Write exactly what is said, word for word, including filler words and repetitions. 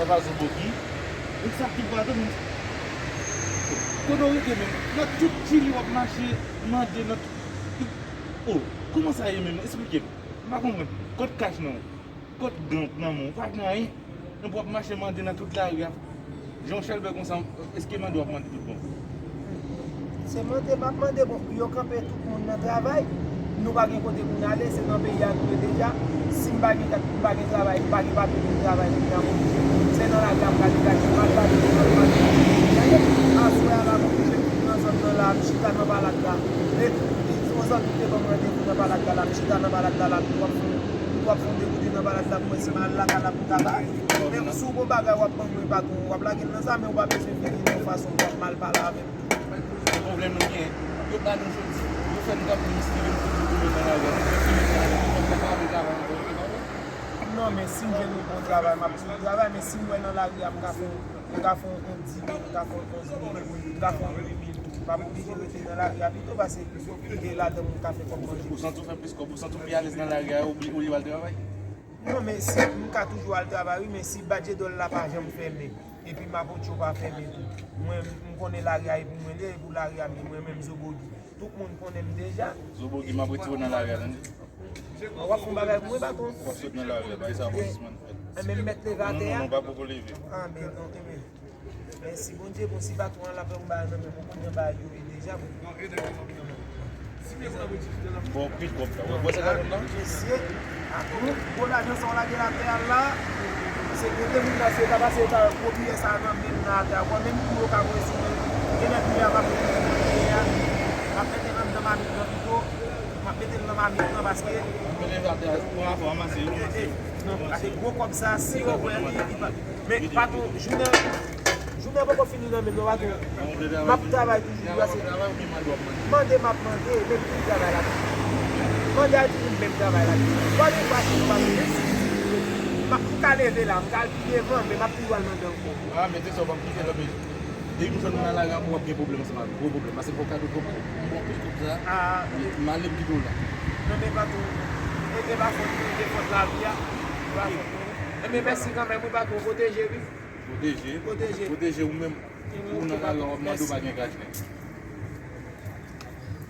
Pazo Bogi. Ou sa ki pa tann. Kote w rete menm? Nan tout Chili w ap mache mande nan tout. Oh, kòman sa ye menm? Esplike m. M pa konprann. Kot kach nan ou? Kot gan nan men w? Pa gen anyen. Epi w ap mache mande nan tout lari a. Jan w chèlbè konsa, èske mande w ap mande tout bon? Se mande m ap mande, bon, yo kanpe tout moun nan travay. Nou pa gen kote pou n ale, se nan peyi a nou ye deja. Si m pa gen kat, m pa gen travay, m pa gen papye pou m travay, kounye a m oblije. Se nan lari a m ka degaje m al, pa gen kote m al. Aswè a la, m oblije vin nan zòn nan la, m chita nan Balak la. E, yon zanmi te ban m randevou nan Balak la, la, m chita nan Balak la, la, m tou ap fè, m tou ap fè yon dewoute nan Balak la, pou mwen si m al lakay la pou m ka ba. Men si w gon bagay w ap ban mwen, patwon, w ap lage l nan sa, men w pa bezwen vini yon fason pou w ap mal pale avè m. Se pwoblèm nou gen. Yo ba nou jodi. Yo fè nou t ap vin esplike nou tout pwoblèm nan lari a. Nou fè fini nan lari a. Nou fè pa vle travay ankò. Non, men si m jwenn yon bon travay, m ap di w travay, men si m wè nan lari a, m ka fè, m ka fè yon dis mil, m ka fè yon onz mil, m ka fè yon uit mil tou. M ap oblije rete nan lari a pito, pase kite ladan moun ka fè kòb manje. Ou santi w fè plis kòb, ou santi w pi alèz nan lari a, ou bli-, olye w al travay? Non, men si, m ka toujou al travay, wi, men si Badjedòl la pa janm fèmen, epi Mapotcho pa fèmen tou, mwen, m konnen lari a e pou mwen li ye, e pou lari a m ye, mwen menm Zobogi. Tout moun konnen m deja. Zobogi, m ap retire w nan lari a, tande. W ap fè yon bagay pou mwen, patwon? W ap sot nan lari a, bagay sa poko jis fèt. Enben, m mèt leve atè a. Non, non, non, pa poko leve. Ah, men non, enben. Mèsi Bondye, bon, si patwon an l ap fè m bagay nan men m, ou konnen bagay yo ye deja, bon. Bon, pil kòb la. Ou wè sa ka konn la? Mesye, ak gwo, gwo lajan sa w lage atè a la, se kote moun nan se ta pase ta gwo biyè sa nan men m nan atè a. Bon, menm kou yo ka voye sou mwen, genlè biyè a m ap mete nan biyè a, m ap mete l anndan mamit nan pito, m ap mete l nan mamit nan paske. Mete l atè a, pran afè w, ranmase yo, ranmase yo. Non, pase gwo kòb sa, si yo wè li, li pa. Men, patwon, jounen, jounen poko fini nan men m non, patwon. M ap travay toujou, pase mande m ap mande, menm ki travay la. Mande a di m menm travay la. Pale m pase, pase, menm si m ka leve la, m ka al pi devan, men m ap toujou al mande ankò. Ah, men se sa, w p ap kite lòt, men depi m jwenn ou nan lari a, w ap gen pwoblèm ansanm avè m, gwo pwoblèm, pase fò w gade w twòp. M bon pil kòb sa. Ah, m ale m kite w la. Non, men patwon, e, e pa fòt mwen, e fòt lavi a. E pa fòt mwen. Enben, mèsi kanmenm, wi, patwon, pwoteje, wi. Pwoteje. Pwoteje. Pwoteje ou menm. Ou nan lari a, w ap mande, ou pa gen kach, men.